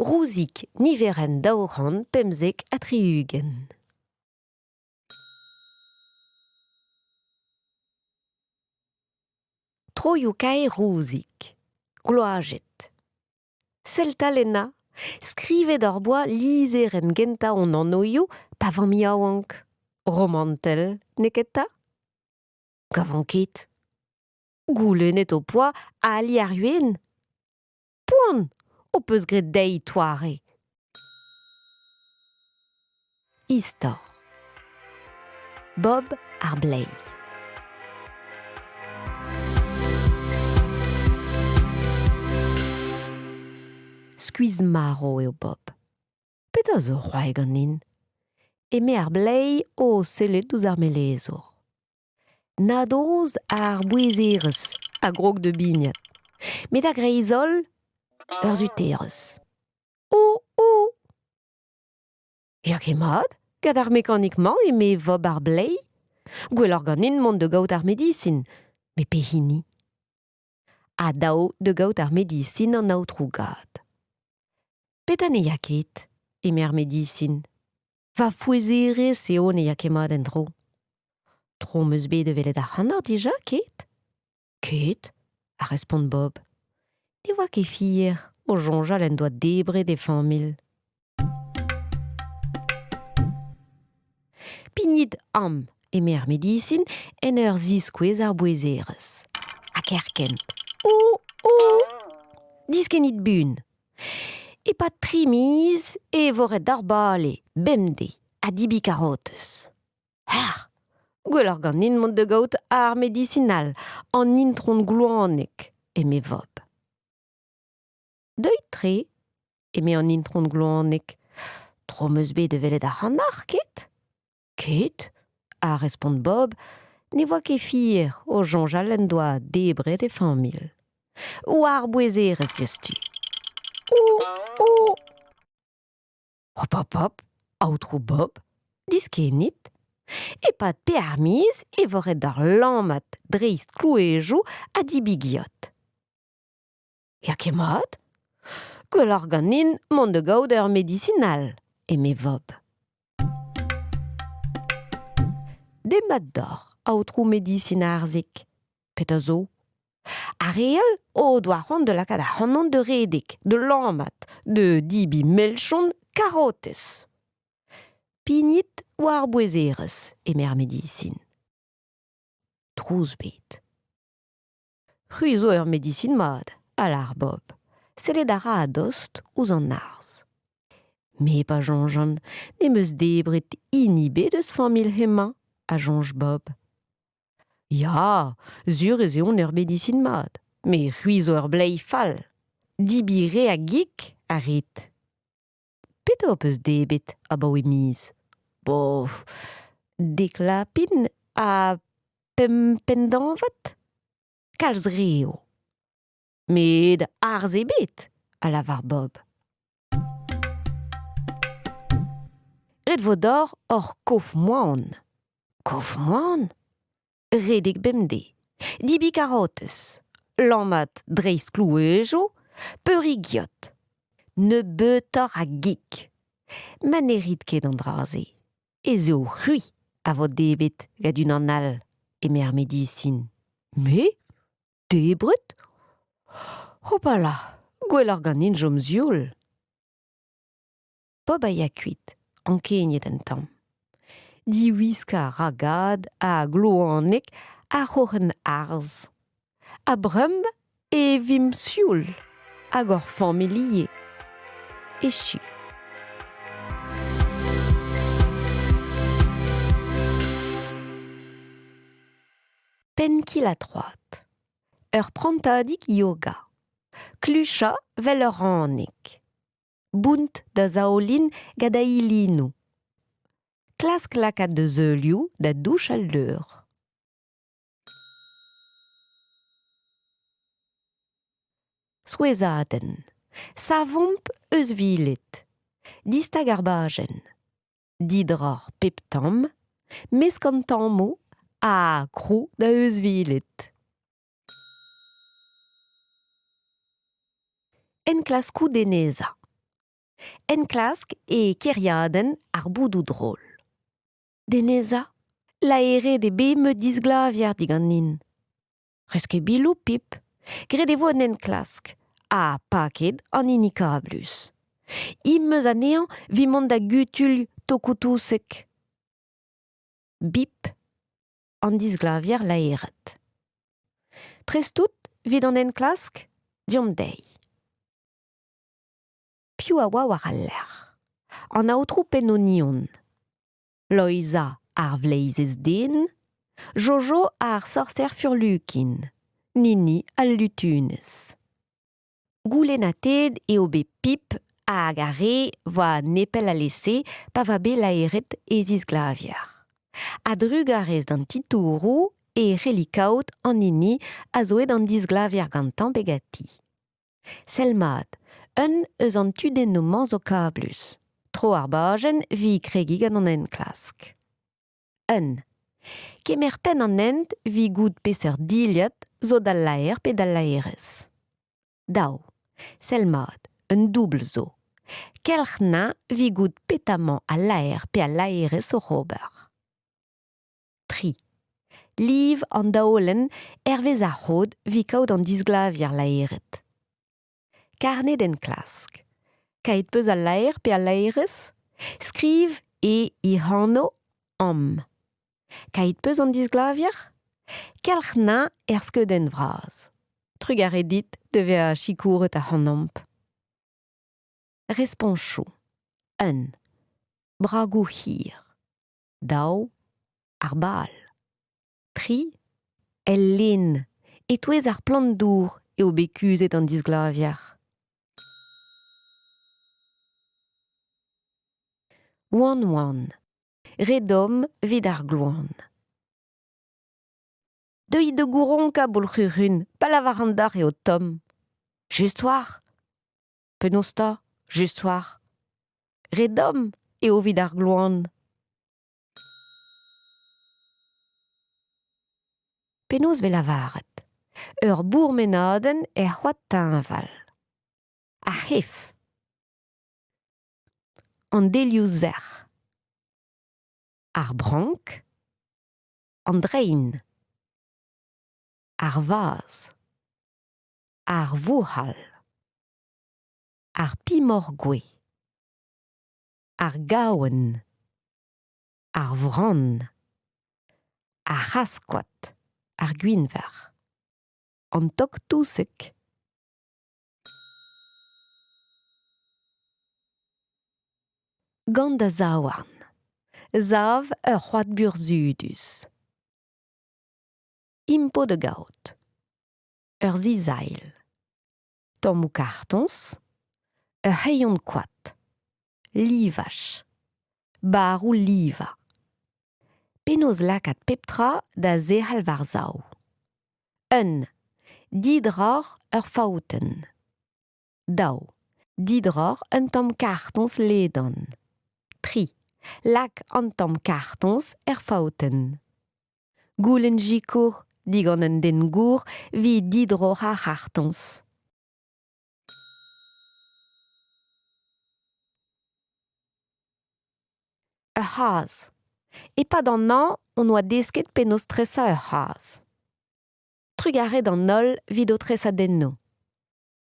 Rouzig niverenn 275. Troioù-kaer Rouzig, gloajet. Sell 'ta Lena, skrivet hor boa lizherenn gentañ hon anvioù pa vamp yaouank. Romantel, n'eo ket 'ta? Gavan ket. Goulennet ho poa ali ar Yuen. Poan ho peus graet dezhi toare. Istor. Bob ar Bleiz. Skuizh-marv eo Bob. Petra zo c'hoari ganin? Eme ar bleiz o sellet ouzh ar melezour. Nadoz ar bouezerez a grog da bignat. Met a-greiz-holl, ur suterez. O, o! Ya ket mat, gant ar mekanik-mañ eme Vob ar bleiz. Gwelloc'h ganin mont da gaout ar medisin. Met pehini? Ha dao da gaout ar medisin an aotrou Gad. Petra ne ya ket? eme ar medisin. Va fouezerez eo ne ya ket mat en-dro. Tro 'm eus bet da welet ac'hanoc'h dija, ket? Ket, a respont Bob. Ne oa ket fier o soñjal en doa debret e familh. Pignit am, eme ar medisin en ur ziskouez ar bouezerez. Ha kerkent. O, o! Diskennit buan. E-pad tri miz e vo ret d'ar bale, bemdez, ha debriñ karotez. Her! Gwelloc'h ganin mont da gaout ar medisin all, an intron Gloaneg, eme Vob. Deuit-tre, eme an intron Gloaneg. Tro 'm eus bet da welet ac'hanoc'h, ket? Ket, a respont Bob, ne voa ket fier o soñjal en doa debret e familh. War bouezerez diouzhtu. O, o! Hop, hop, hop, aotrou Bob, diskennit. E-pad pevar miz e vo ret d'ar lammat dreist klouejoù ha dibigiot. Ya ket mat. Gwelloc'h ganin mont da gaout ur medisin all, eme Vob. Demat deoc'h, aotrou medisin Arzhig. Petra zo? Ar re all o doa c'hoant da lakaat ac'hanon da redek, da lammat, da debriñ melchon karotez. Pignit war bouezerez, eme ar medisin. Trouz bet. C'hwi zo ur medisin mat, a lâr Bob. Sellet a ra a-dost ouzh an arzh. Me pa soñjan, n'em eus debret hini ebet eus familh hemañ, a soñj Bob. Ya, sur ez eo on ur medisin mat, met c'hwi zo ur bleiz fall. Debriñ re a gig a rit. Petra ho peus debret abaoe miz? Bof, dek lapin ha pemp penndañvad? Kalz re eo. Met arz ebet, a lavar Bob. Ret vo deoc'h hor kof moan. Kof moan? Redek bemdez, debriñ karotez, lammat dreist klouejoù, peuriñ geot. Nebeutoc'h a gig. Ma ne rit ket an dra-se, ez eo c'hwi a vo debret gant unan all, eme ar medisin. Me? Debret? Hopala, gwelloc'h ganin chom sioul. Bob a ya kuit, ankeniet un tamm. Diwiskañ a ra Gad ha gloanek ar c'hroc'hen arzh. Ha bremañ e vimp sioul, hag hor familh ivez. Echu. Penn-kil-ha-troad. Ur prantadig yoga. Kluchañ 'vel ur ranig. Bount da zaolin gant da ilinoù. Klask lakaat da zeulioù da douch al leur. Souezhadenn. Savomp euzhviled. Distag ar bajenn. Didroc'h pep tamm, mesk an tammoù ha krou da euzhviled. Enklaskoù denezañ. Enklask e kêriadenn ar boudoù drol. Denezañ, laeret eo bet ma disglavier diganin. Rez ket biloù, Pip. Graet e vo un enklask. Ha paket an hini kablus. Int 'meus anezhañ 'vit mont da gutuilh tokoù-touseg. Bip, an disglavier laeret. Prest out 'vit an enklask? Deomp dezhi. Piv a oa war al lec'h? An aotrou Pennonion. Loeiza ar vleizez den, Jojo ar sorser furlukin, Nini al lutunez. Goulennatet eo bet Pip hag ar re 'voa nepell alese pa oa bet laeret e zisglavier. A-drugarez d'an titouroù e c'helli kaout an hini a zo aet an disglavier gantañ pe ganti. Sell mat, un eus an tudennoù-mañ zo kablus. Tro ar bajenn 'vit kregiñ gant an enklask. Un. Kemer penn an hent 'vit goût peseurt dilhad zo d'al laer pe d'al laerez. Daou. Sell mat, un doubl zo. Kelc'hnañ 'vit goût petra 'mañ al laer pe al laerez oc'h ober. Tri. Liv an daolenn hervez ar c'hod 'vit kaout an disglavier laeret. Karned enklask. Kaet 'peus al laer pe al laerez? Skriv e hec'h anv am. Kaet 'peus an disglavier? Kelc'hnañ er skeudenn vras. Trugarez dit da vezañ sikouret ac'hanomp. Responchoù. Un. Bragoù hir. Daou, ar bal. Tri, el lenn, e-touez ar plant-dour eo bet kuzhet an disglavier. Oan-oan, re domm 'vit ar gloan. Deuit da gouronkañ, boulc'hurun, pa lavaran deoc'h eo tomm. Just 'oar. Penaos 'ta, just 'oar. Re domm eo evit ar gloan. Penaos 'vez lavaret Ur bourmenadenn er c'hoad teñval. Ar c'hef. An delioù sec'h. Ar brank. An drein. Ar vazh. Ar vouc'hal. Ar pimoc'h-gouez. Ar gaouenn. Ar vran. Ar c'hazh-koad. Ar gwinver. An tog-touseg. Gant da zaouarn. Sav ur c'hoad burzhudus. Impo da gaout. Ur sizailh. Tammoù kartoñs, ur c'hreion koad, livaj, barroù-livañ. Penaos lakaat pep tra da zerc'hel war-sav ? Un. Didroc'h ur faoutenn. Daou. Didroc'h un tamm kartoñs ledan. Tri. Lak an tamm kartoñs er faoutenn. Goulenn sikour digant un den gour 'vit didroc'hañ ar c'hartoñs. Ur c'hazh. E-pad an hañv hon oa desket penaos tresañ ur c'hazh. Trugarez d'an holl 'vit ho tresadennoù.